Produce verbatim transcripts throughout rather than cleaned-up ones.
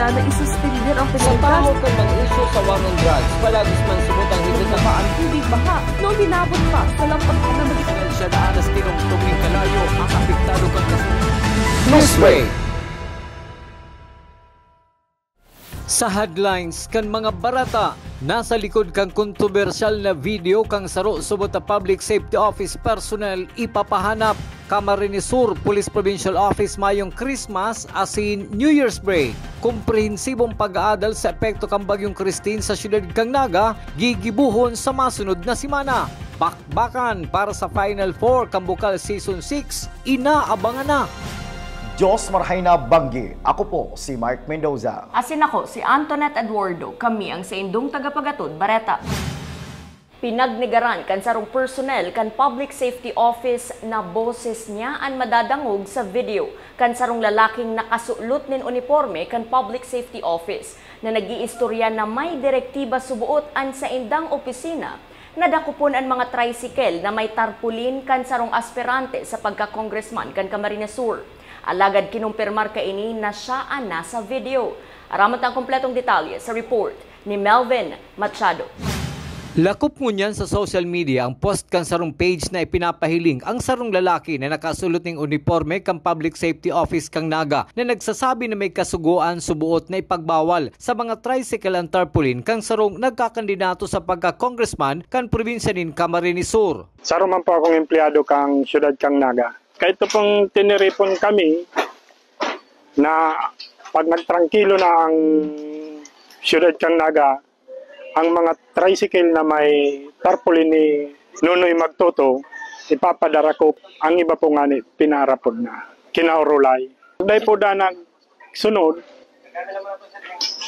na isuspender ang Sa pagkakasal. Tahaw kan mga isyu sa war on drugs, palagis man subot ang higit na Bumaba ang tubig baha noong minabot pa sa lampas na magiging Dahil siya naanas tinungtong nin kalayo ang apektado kan kasunod. Newsbreak. Sa headlines kan mga bareta, nasa likod kan kontrobersyal na video kan saro subot na public safety office personnel ipapahanap. Camarines Sur Police Provincial Office mayong Christmas asin New Year's break. Komprehensibong pag-aadal sa epekto kan Bagyong Christine sa siyudad kan Naga gigibohon sa masunod na semana. Bakbakan para sa Final Four kan Bukal Season six, inaabangan na. Diyos marhay na banggi. Ako po si Mark Mendoza. Asin ako si Antoinette Eduardo. Kami ang saindong tagapagatod bareta. Pinagnegaran kan sarong personnel kan Public Safety Office na boses niya an madadangog sa video kan sarong lalaking nakasulot nin uniporme kan Public Safety Office na nag-iistorya na may direktiba suboot an saindang opisina na dakopon an mga tricycle na may tarpaulin kan sarong aspirante sa pagka-congressman kan Camarines Sur. Alagad kinumpirmar kaini na siya an nasa video. Aram ta an kompletong detalye sa report ni Melvin Machado. Lakop ngunyan sa social media ang post kan sarong page na ipinapahiling ang sarong lalaki na nakasulot ning uniporme kan Public Safety Office kan Naga na nagsasabi na may kasugoan suboot na ipagbawal sa mga tricycle an tarpaulin kan sarong nagkakandidato sa pagka-congressman kan probinsya nin Camarines Sur. Saro man po akong empleyado kan siyudad kan Naga. Kaito pong tiniripon kami na pag nagtrangkilo na ang siyudad kan Naga, ang mga tricycle na may tarpaulin ni Nonoy Magtoto, ipapadara ko, ang iba po ngani pinaarapod na, kinaurulay. Dai po da nagsunod,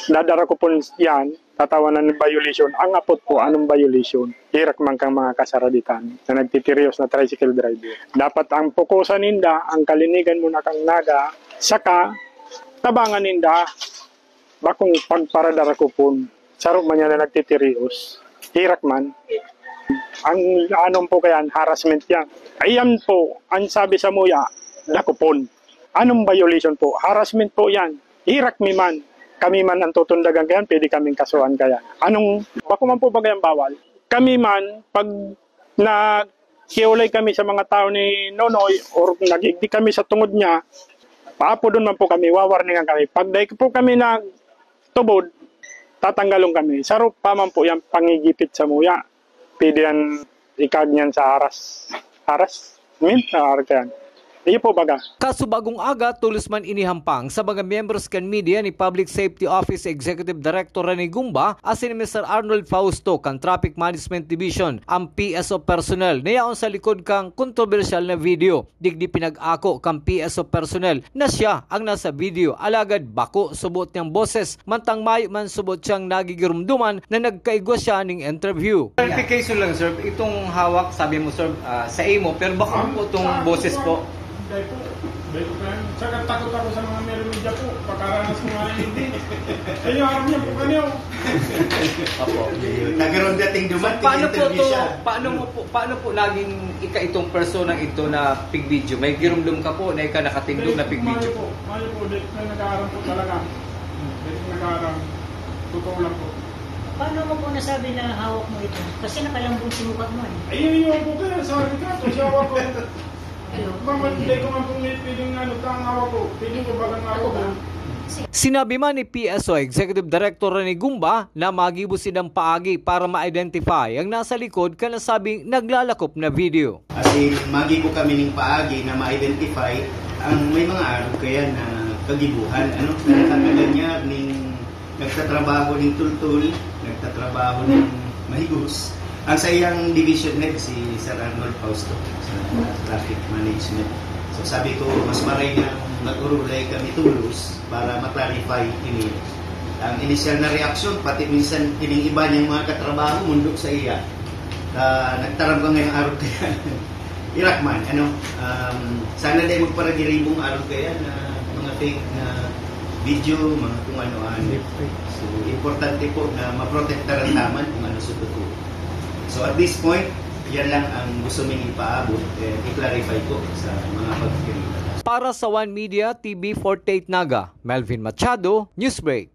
dadara ko po yan, tatawanan ng violation. Ang apot po, anong violation? Hirak man kang mga kasaraditan na nagtitirios na tricycle driver. Dapat ang pukusan ninda, ang kalinigan mo na kang Naga, saka tabangan ninda, bakong pagparadara ko po. Saro man yan na nagtitirios. Hirak man. Ang anom po kayan, harassment yan. Ayan po, ang sabi sa muya, dakopon. Anong violation po? Harassment po yan. Hirak mi man. Kami man ang tutundagan kayan, pwede kaming kasuhan kayan. Anong, bako man po ba kayan bawal? Kami man, pag nagkiulay kami sa mga tao ni Nonoy or nagigdi kami sa tungod niya, paapodon man po kami, wawarningan kami. Pag dai po kami nagtubod, tatanggalon kami. Saro pa man po yan, pangigipit sa muya. Pwede yan, ikag niyan sa haras. Haras? Min? Sa haras yan. Iyo po baga. Kasubagong aga, tolos man inihampang sa mga miyembros kan media ni Public Safety Office Executive Director Rene Gumba asin ni Mister Arnold Fausto kan Traffic Management Division, ang P S O personnel na yaon sa likod kan kontrobersyal na video. Digdi pinag-ako kan P S O personnel na siya ang nasa video, alagad bako subot niyang boses, mantang mayo man subot siyang nagigirumduman na nagkaigwa siya ning interview. Clarification lang, sir. Itong hawak, sabi mo, sir, ah, sa imo, pero bako po itong boses po. Hindi po. Hindi po, sir. Saka takot ako sa mga meron media po. Pakaranas ko nga hindi. Sa inyo, aram niya po kanyo. Opo. Nagkaroon dating dumating, paano po interview to, siya. Paano mo po, paano po naging ika itong personang ito na pigvideo? May girumdom ka po na ika nakatindog na pigvideo? Mayo po, mayo po, di, may nag-aaram po talaga. Di, nag-aaram. Totoo lang po. Paano mo po nasabi na hawak mo ito? Kasi nakalambong si mukha mo eh. Ayun yung po kaya, sabi ka, to siya ako. Hello? Ma'am, hindi ko man po may pwedeng ano, tang hawak ko. Pwede ko bagang hawak ko. Sinabi man ni P S O Executive Director Rene Gumba na magibo sindang paagi para ma-identify ang nasa likod kan nasabing naglalakop na video. As in, magibo kami ning paagi na ma-identify ang may mga arog kaya na kagibuhan, ano, na nakakaganyag ning nagtatrabaho ning tultol, nagtatrabaho ning mahigos. Ang sa iyang division head, si Sir Arnold Fausto, sa traffic management. So, sabi ko, mas maray na mag-urulay kami tolos para ma-clarify ini. Ang inisyal na reaksyon, pati minsan kining iba niyang mga katrabaho, mundok sa iya. Ah, nagtaram ka ngayong araw kaya. Irak man, ano, um, sana dai magparagiribong araw kaya na mga fake na video, mga kung ano-ano. Deepfake. So, importante po na maprotektaran taman kung ano sa totoo. So, at this point, yan lang ang gusto ming ipaabot, eh, i-clarify po sa mga pagkikita. Para sa One Media T V forty-eight Naga, Melvin Machado, Newsbreak.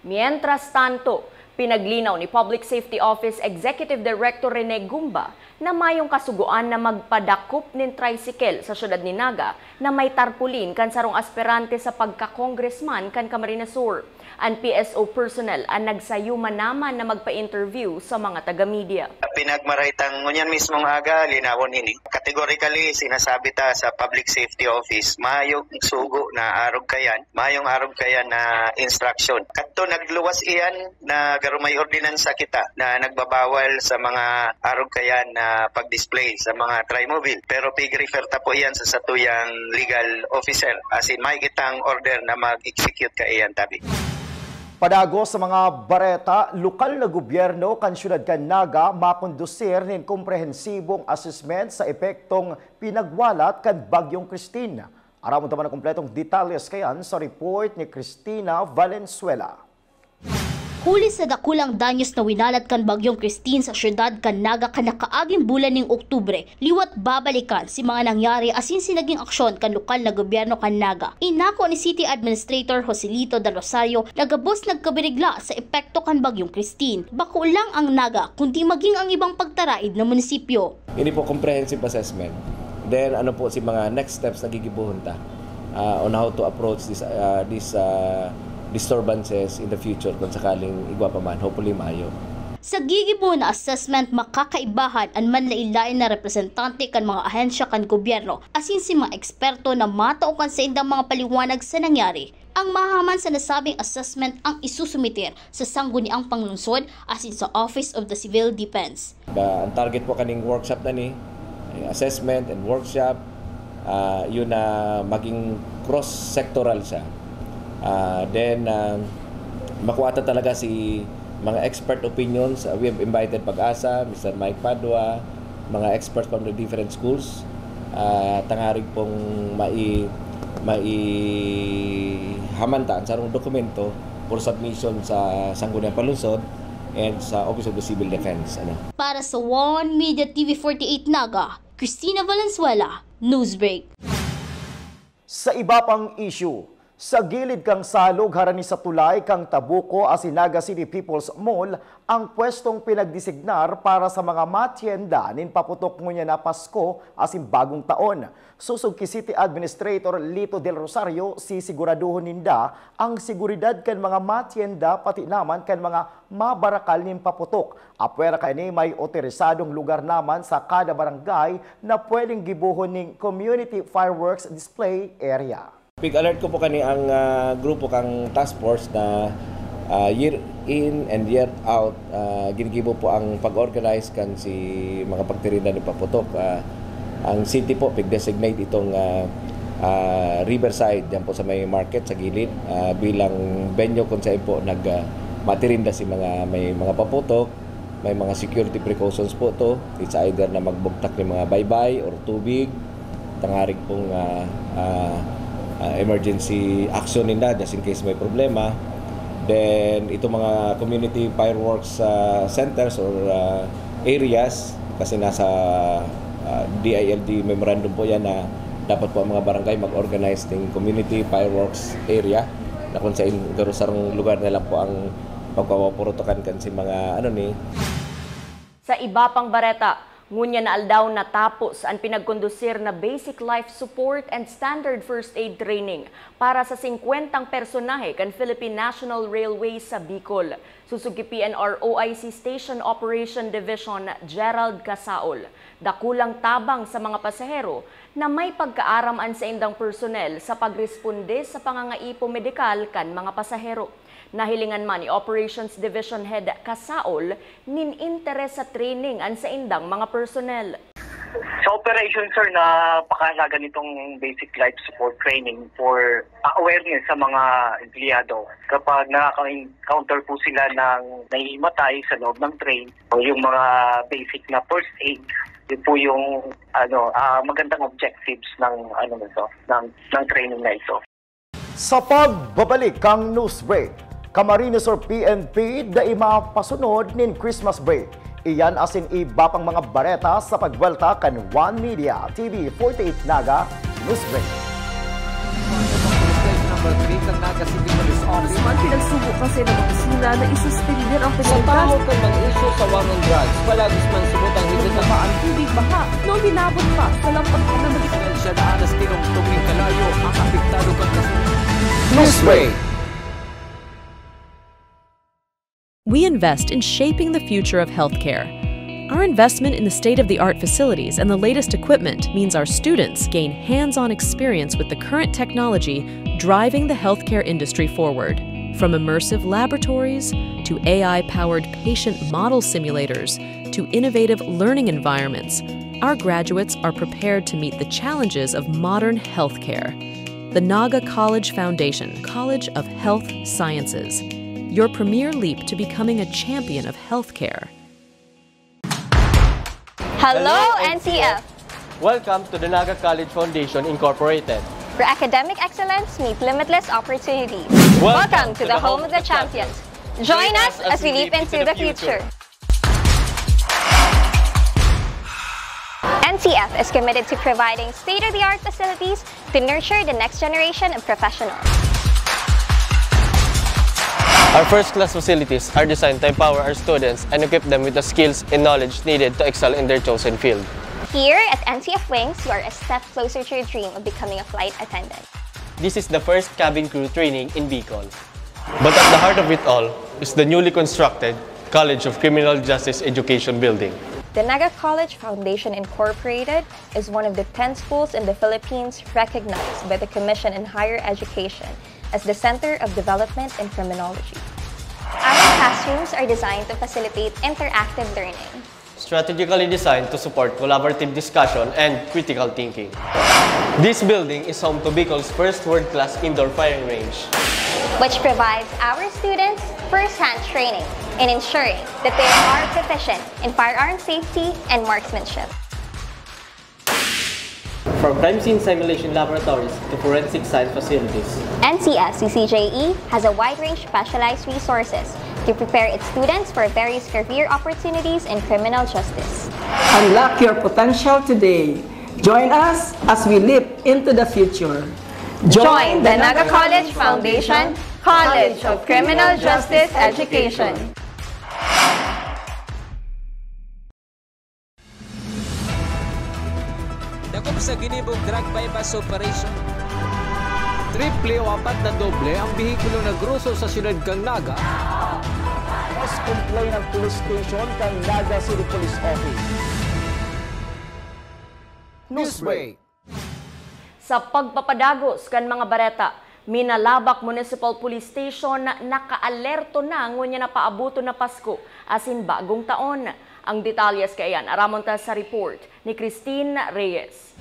Mientras tanto, pinaglinaw ni Public Safety Office Executive Director Rene Gumba na mayong kasugoan na magpadakop nin tricycle sa siyudad ni Naga na may tarpaulin kan sarong aspirante sa pagka-congressman kan Camarines Sur. An P S O personnel an nagsayo man naman na magpa-interview sa mga taga-media. Pinagmaray tang ngunyan mismong aga, linawon ini. Categorically, sinasabi ta sa Public Safety Office, mayong sugo na arog kayan, mayong arog kayan na instruction. Kadto nagluwas iyan na garo may ordinansa kita na nagbabawal sa mga arog kayan na pag-display sa mga trimobile. Pero pig-refer ta po iyan sa satuyang legal officer. As in, may kitang order na mag-execute kaiyan tabi. Padagos sa mga bareta, lokal na gobyerno kan siyudad kan Naga makondusir nin komprehensibong assessment sa epektong pinagwalat kan Bagyong Christine. Aramon ta man an kompletong detalles kayan sa report ni Christina Valenzuela. Huli sa dakulang danyos na winalat kan Bagyong Christine sa siyudad kan Naga kan nakaaging bulan ning Oktubre, liwat babalikan si mga nangyari asin si naging aksyon kan lokal na gobyerno kan Naga. Inako ni City Administrator Joselito Del Rosario na gabos nagkabirigla sa epekto kan Bagyong Christine. Bako lang ang Naga, kundi maging ang ibang pagtaraid na munisipyo. Ini po comprehensive assessment. Then ano po si mga next steps na gigibohon ta, ah, on how to approach this, ah, this, ah, disturbances in the future kung sakaling igwa pa man, hopefully maayo. Sa gigibo na assessment, makakaibahan an manlain-lain na representante kan mga ahensya kan gobyerno asin si mga eksperto na matao kan saindang mga paliwanag sa nangyari. Ang mahaman sa nasabing assessment ang isusumiter sa Sangguniang Panglungsod asin sa Office of the Civil Defense. Ba, ang target po kaning workshop na ni, yung assessment and workshop, ah, yun na maging cross-sectoral siya. Ah, then, ah, makuha ta talaga si mga expert opinions. Ah, we have invited Pag-asa, Mister Mike Padua, mga experts from the different schools, ah, tangarig pong mai-, maihaman ta ang sarong dokumento for submission sa Sangguniang Panlungsod and sa Office of the Civil Defense. Ano? Para sa One Media T V forty-eight Naga, Christina Valenzuela, Newsbreak. Sa iba pang issue, sa gilid kan salog harani sa tulay kan Tabuco asin Naga City People's Mall ang pwestong pinagdesignar para sa mga matyenda nin paputok ngunyan na Pasko asin Bagong Taon. Sosog ki City Administrator Lito Del Rosario, sisiguradohon ninda ang seguridad kan mga matyenda pati naman kan mga mabarakal nin paputok. Apwera kaini, may otorisadong lugar naman sa kada barangay na pwedeng gibohon ning community fireworks display area. Pig-alert ko po kani ang, ah, grupo kang task force na, ah, year in and year out, ah, ginigibo po ang pag-organize kan si mga pagtirinda ni paputok. Ah, ang city po, pig-designate itong, ah, ah, Riverside, diyan po sa may market, sa gilid, ah, bilang venue kung saan po nag, ah, matirinda si mga, may mga paputok. May mga security precautions po to. It's either na magbugtak ng mga baybay or tubig, tangarig pong, ah, ah, ah, emergency action ninda just in case may problema. Then, itong mga community fireworks, ah, centers or, ah, areas, kasi nasa, ah, D I L G memorandum po yan na dapat po ang mga barangay mag-organize ng community fireworks area na kung sa in-, garo sarong lugar na lang po ang pagpapapurutukan kan si mga, ano ni. Sa iba pang bareta, ngunyan na aldaw natapos an pinagkondusir na Basic Life Support and Standard First Aid Training para sa singkwentang personahe kan Philippine National Railways sa Bicol. Sosog ki P N R O I C Station Operation Division Gerald Casaol, dakulang tabang sa mga pasahero na may pagkaaram an saindang personnel sa pagresponde sa pangangaipo medikal kan mga pasahero. Nahilingan man ni Operations Division Head Casaol nin interes sa training an saindang mga personnel. Sa operation, sir, napakahalaga nitong basic life support training for awareness sa mga empleyado. Kapag nakaka-encounter po sila ng nahihimatay sa loob ng train, o yung mga basic na first aid, yun po yung, ano, ah, magandang objectives ng, ano, nito, ng, ng training na ito. Sa pagbabalik kang news break, Camarines Sur P N P dai mapasunod nin Christmas break. Iyan asin iba pang mga bareta sa pagbuwelta kan One Media T V forty-eight Naga. Newsbreak. Number three kan Naga City Police Office. Man pinagsugo kasi ng opisina na isuspender ang Sa tahaw kan mga isyu sa war on drugs, palagos man subot ang higit na Ang tubig baha na uminabot pa sa lampag na Dahil siya daan na tinungtong ning kalayo ang apektado kan kasunod. Newsbreak. We invest in shaping the future of healthcare. Our investment in the state of the art facilities and the latest equipment means our students gain hands on experience with the current technology driving the healthcare industry forward. From immersive laboratories to A I powered patient model simulators to innovative learning environments, our graduates are prepared to meet the challenges of modern healthcare. The Naga College Foundation, College of Health Sciences, your premier leap to becoming a champion of healthcare. Hello, N C F! Welcome to the Naga College Foundation Incorporated. Where academic excellence meets limitless opportunities. Welcome to the home of the champions. Join us as we leap into the future. N C F is committed to providing state-of-the-art facilities to nurture the next generation of professionals. Our first-class facilities are designed to empower our students and equip them with the skills and knowledge needed to excel in their chosen field. Here at N C F Wings, you are a step closer to your dream of becoming a flight attendant. This is the first cabin crew training in Bicol. But at the heart of it all is the newly constructed College of Criminal Justice Education Building. The Naga College Foundation Incorporated is one of the ten schools in the Philippines recognized by the Commission on Higher Education as the Center of Development in Criminology. Our classrooms are designed to facilitate interactive learning. Strategically designed to support collaborative discussion and critical thinking. This building is home to Bicol's first world-class indoor firing range. Which provides our students first-hand training in ensuring that they are proficient in firearm safety and marksmanship. From crime scene simulation laboratories to forensic science facilities, N C F C C J E has a wide range of specialized resources to prepare its students for various career opportunities in criminal justice. Unlock your potential today. Join us as we leap into the future. Join the Naga College Foundation College of Criminal Justice Education. Dakop sa ginibong drug buy-bust operation. Triple o apat na doble ang bihikulo na gruso sa siyudad kan Naga. Mas complain ang police station kan Naga City Police Office. Newsbreak. Sa pagpapadagos kan mga bareta, Minalabac Municipal Police Station nakaalerto na ngunyan na paabuton na Pasko asin Bagong Taon. Ang detalyes kaiyan aramon ta sa report ni Christine Reyes.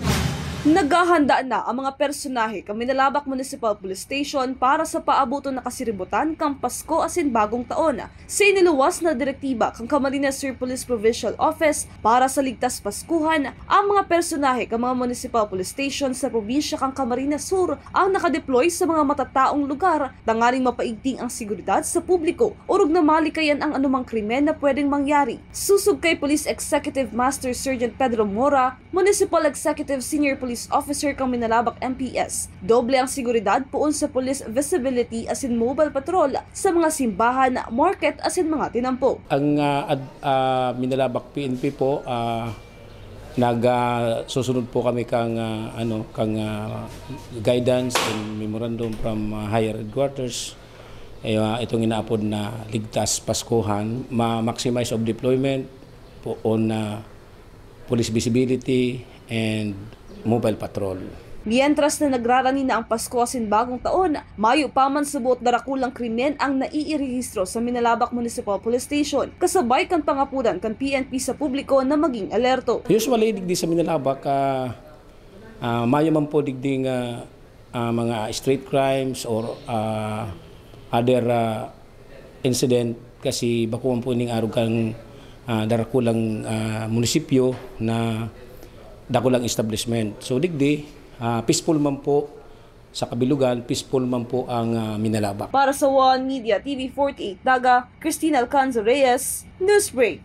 Naghahanda na ang mga personahe kan Minalabac Municipal Police Station para sa paabuton na kasiributan kan Pasko asin Bagong Taon. Sa iniluwas na direktiba kan Camarines Sur Police Provincial Office para sa Ligtas Paskuhan, ang mga personahe kan mga municipal police station sa probinsya kan Camarines Sur ang nakadeploy sa mga matataong lugar tanganing mapaigting ang seguridad sa publiko, orog na malikayan ang anumang krimen na pwedeng mangyari. Sosog kay Police Executive Master Sergeant Pedro Mora, Municipal Executive Senior Police Officer kan Minalabac M P S, doble ang seguridad poon sa police visibility asin mobile patrol sa mga simbahan, market asin mga tinampo. Ang, ah, ad-, ah, Minalabac P N P po, ah, nag, ah, susunod po kami kang, ah, ano, kang, ah, guidance and memorandum from, ah, higher headquarters. Eh, ah, itong inaapod na ligtas Paskuhan, ma-maximize of deployment po on, ah, police visibility and mobile patrol. Mientras na nagrarani na ang Pasko asin Bagong Taon, mayo pa man sa buot darakulang krimen ang naiirehistro sa Minalabac Municipal Police Station, kasabay kan pangapodan kan P N P sa publiko na maging alerto. Usually, digdi sa Minalabac, ah, ah, mayo man po digdi nga, ah, mga street crimes or, ah, other, ah, incident kasi bako man po ning arog kan, ah, darakulang, ah, munisipyo na dakulang establishment. So, digdi, ah, peaceful man po sa kabilugan, peaceful man po ang, ah, Minalabac. Para sa One Media T V forty-eight Naga, Christine Alcanzo Reyes, Newsbreak.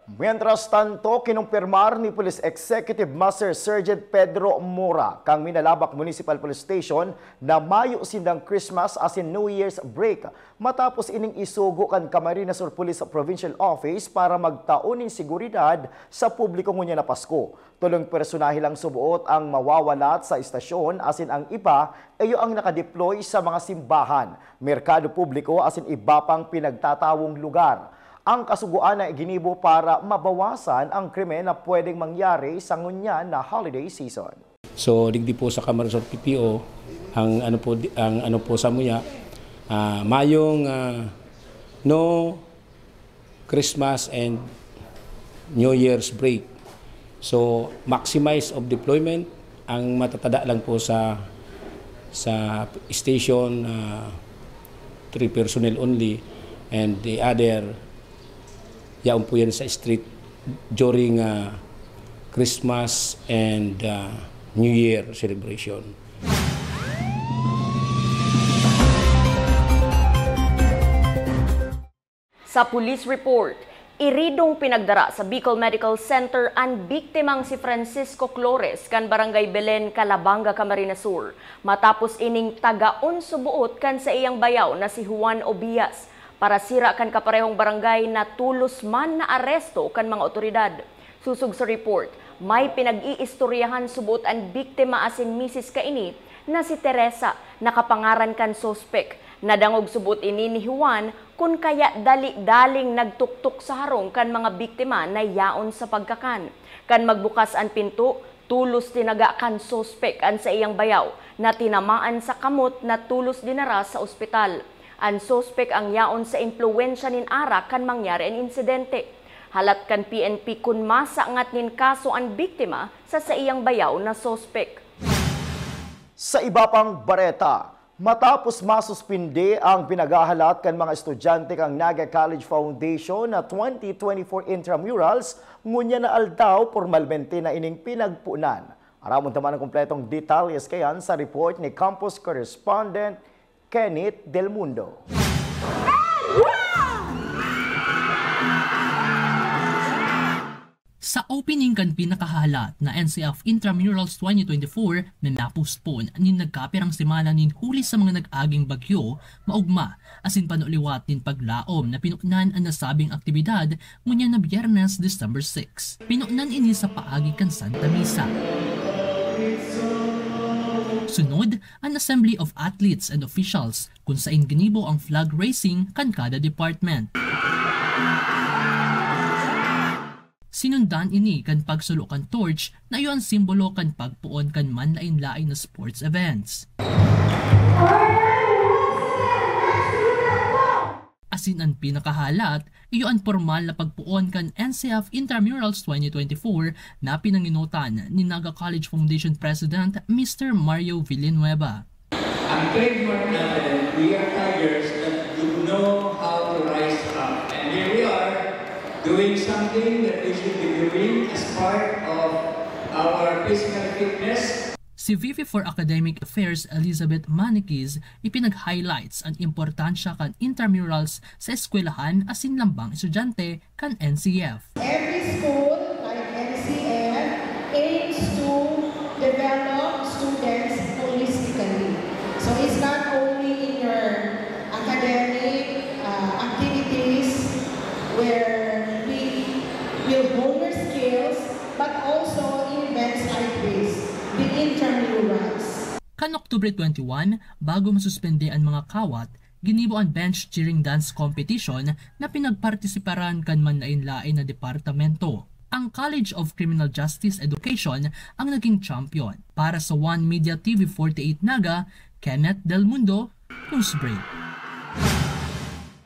Mientras tanto, kinumpirmar ni Police Executive Master Sergeant Pedro Mora kan Minalabac Municipal Police Station na mayo sindang Christmas asin New Year's break matapos ining isugo kan Camarines Sur Police Provincial Office para magtao nin seguridad sa publiko ngunyan na Pasko. Tolong personahe lang suboot ang mawawalat sa estasyon asin ang iba iyo ang nakadeploy sa mga simbahan, merkado publiko asin iba pang pinagtatawong lugar. Ang kasugoan na ginibo para mabawasan ang krimen na pwedeng mangyari sa ngunyan na holiday season. So, digdi po sa Camarines Sur P P O, ang ano po, ang ano po sa muya, ah, mayong, ah, no Christmas and New Year's break. So, maximize of deployment, ang matatada lang po sa sa station, ah, three personnel only, and the other, yaon po yan sa street during, ah, Christmas and, ah, New Year celebration. Sa police report, iridong pinagdara sa Bicol Medical Center an biktimang si Francisco Clores kan Barangay Belen, Calabanga, Camarines Sur, matapos ining tagaon suboot kan saiyang bayaw na si Juan Obias. Parasira kan kaparehong barangay na tolos man naaresto kan mga otoridad. Sosog sa report, may pinag-iistoryahan suboot an biktima asin misis kaini na si Teresa, na kapangaran kan suspek. Nadangog suboot ini ni Juan, kun kaya dali-daling nagtuktok sa harong kan mga biktima na yaon sa pagkakan. Kan magbukas an pinto, tolos tinaga kan suspek an saiyang bayaw, na tinamaan sa kamot na tolos dinara sa ospital. An suspek ang yaon sa impluwensya nin arak kan mangyari an insidente. Halat kan P N P kun masangat nin kaso an biktima sa saiyang bayaw na suspek. Sa iba pang bareta, matapos masuspinde ang pinaghahalat kan mga estudyante kan Naga College Foundation na twenty twenty-four intramurals, ngunyan na aldaw pormalmente na ining pinagpunan. Aramon ta man an kompletong detalye sa kaiyan sa report ni campus correspondent Kenneth Del Mundo. Sa opening kan pinakahalat na N C F Intramurals twenty twenty-four na na-postpone nin nagkapirang semana nin huli sa mga nag-aging bagyo, maogma, asin panuliwat nin paglaom na pinunan an nasabing aktibidad ngunyan na Biyernes, December six. Pinunan ini sa paagi kan Santa Misa. Sunod, an Assembly of Athletes and Officials, kun sain ginibo ang flag raising kan kada department. Sinundan ini kan pagsulo kan torch na iyo an simbolo kan pagpoon kan manlain-lain na sports events. Asin an pinakahalat, iyo an pormal na pagpoon kan N C F Intramurals twenty twenty-four na pinangenotan ni Naga College Foundation President Mister Mario Villanueva. Ang trademark natin, we are tigers that do know how to rise up. And here we are, doing something that we should be doing as part of our physical fitness. Si V P for Academic Affairs Elizabeth Maniquez ipinag-highlights an importansya kan intramurals sa eskwelahan asin lambang estudyante kan N C F. Every school, like N C F, aims to develop students holistically. So it's not only in your academic uh, activities where we build hone your skills, but also in events like this, the intramurals. Kan Oktubre twenty-one, bago masuspende an mga kawat, ginibo an bench cheering dance competition na pinagpartisiparan kan manlain-lain na departamento. Ang College of Criminal Justice Education ang naging champion. Para sa One Media T V forty-eight Naga, Kenneth Del Mundo, Newsbreak.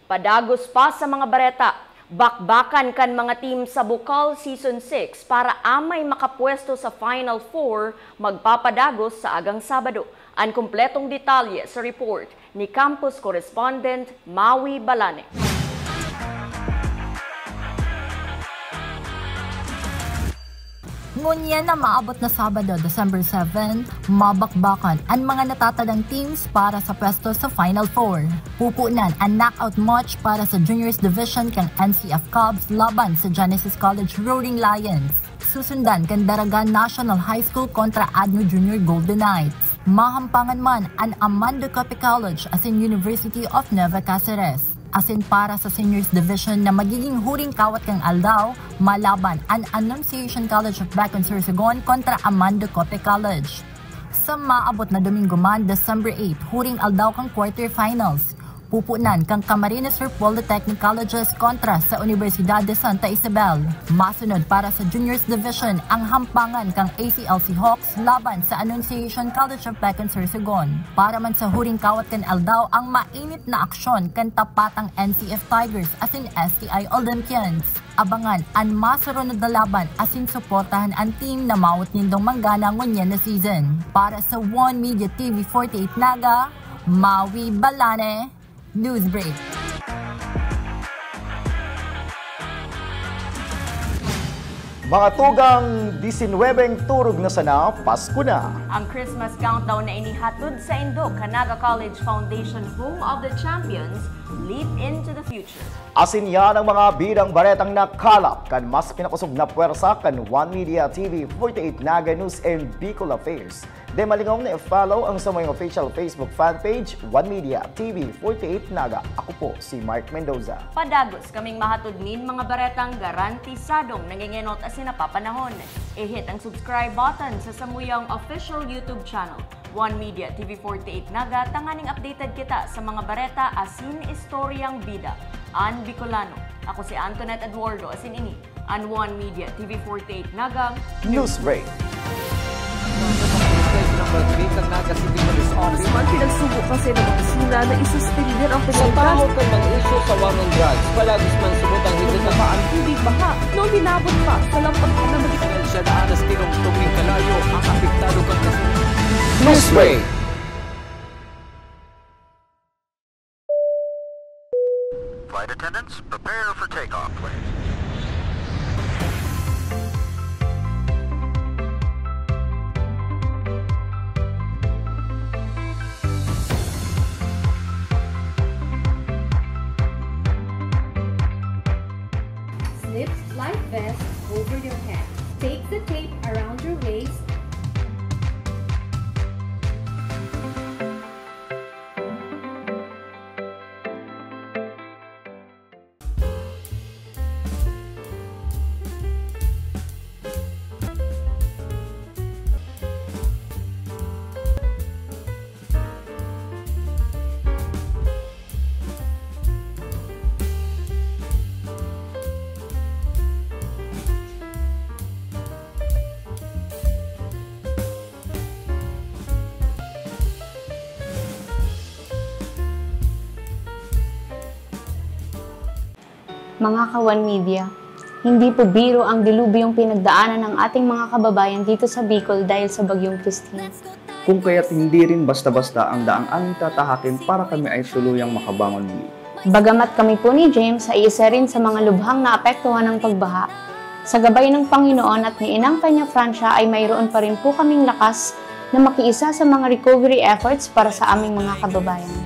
Padagos pa sa mga bareta, bakbakan kan mga team sa Bukal Season six para amay makapwesto sa Final Four magpapadagos sa agang Sabado. An kompletong detalye sa report ni Campus Correspondent Maui Balane. Ngunyan na maabot na Sabado, December seven, mabakbakan an mga natatadang teams para sa pwesto sa Final Four. Pupunan an knockout match para sa Juniors Division kan N C F Cubs laban sa Genesis College Roaring Lions. Susundan kan Daraga National High School kontra Adno Junior Golden Knights. Mahampangan man an Amando Cope College asin University of Nueva Caceres. Asin para sa Seniors Division na magiging huring kawat kan aldaw, malaban an Annunciation College of Bacoor Sorsogon kontra Amando Cope College. Sa maabot na Domingo man, December eight, huring aldaw kan quarterfinals, pupunan kan Camarines Sur Polytechnic Colleges kontra sa Universidad de Santa Isabel. Masunod para sa Juniors Division ang hampangan kan A C L C Hawks laban sa Annunciation College of Bacoor Sorsogon. Para man sa huring kawat kan aldaw ang mainit na aksyon kan tapatang N C F Tigers asin S T I Olympians. Abangan an masurunod na laban asin suportahan an team na mawot nindong manggana ngunyan na season. Para sa One Media T V forty-eight Naga, Maui Balane, Newsbreak. Mga tugang, disinwebeng turog na sana, Pasko na. Ang Christmas countdown na inihatod sa indo kan Naga College Foundation, Home of the Champions, Leap into the Future. Asin yan ang mga bidang baretang nakalap kan mas pinakosog na pwersa kan One Media T V forty-eight Naga News and Bicol Affairs. Di malingaw na i-follow ang samuyang official Facebook fan page, One Media T V forty-eight Naga. Ako po si Mark Mendoza. Padagos kaming mahatod nin mga baretang garantisadong nangengenot asin napapanahon. I-hit ang subscribe button sa samuyang official YouTube channel, One Media T V forty-eight Naga, tanganing updated kita sa mga bareta asin istoryang bida. An Bicolano. Ako si Antoinette Eduardo, asin ini an One Media T V forty-eight Naga Newsbreak. Ng Naga City Police Office. Man pinagsubo kasi ng opisina na isuspender ang Sa pagkakita. Pahawak ng mga isyu sa war on drugs, palagis man subot ang higit na Ang tubig baha na uminabot pa sa lampag na magiging Dahil siya daan na tinungtong ning kalayo ang apektado kan kasunod. Newsbreak. Flight attendants, prepare for takeoff, please. Slip life vest over your head. Take the tape around your waist. Mga ka-One Media, hindi po biro ang dilubyong pinagdaanan ng ating mga kababayan dito sa Bicol dahil sa Bagyong Christine. Kung kaya't hindi rin basta-basta ang daang aming tatahakin para kami ay tuluyang makabangon muli. Bagamat kami po ni James ay isa rin sa mga lubhang naapektuhan ng pagbaha, sa gabay ng Panginoon at ni Inang Peña Francia ay mayroon pa rin po kaming lakas na makiisa sa mga recovery efforts para sa aming mga kababayan.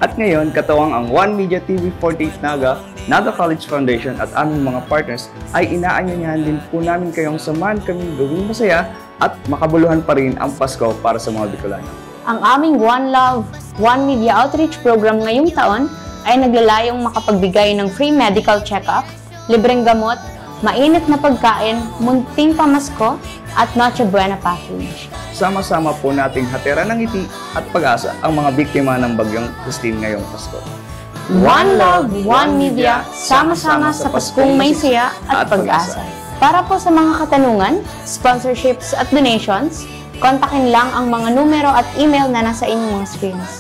At ngayon, katuwang ang One Media T V forty-eight Naga, Naga College Foundation at aming mga partners ay inaanyayahan din po namin kayong samahan kaming gawing masaya at makabuluhan pa rin ang Pasko para sa mga Bicolano. Ang aming One Love, One Media Outreach Program ngayong taon ay naglalayong makapagbigay ng free medical check-up, libreng gamot, mainit na pagkain, munting pamasko, at Noche Buena package. Sama-sama po nating hatiran ng ngiti at pag-asa ang mga biktima ng Bagyong Christine ngayong Pasko. One Love, One Media, sama-sama sa Paskong may saya at pag-asa. Para po sa mga katanungan, sponsorships at donations, kontakin lang ang mga numero at email na nasa inyong mga screens.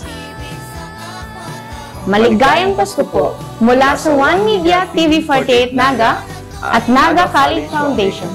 Maligayang Pasko po mula sa One Media T V forty-eight Naga at Naga Kali Foundation.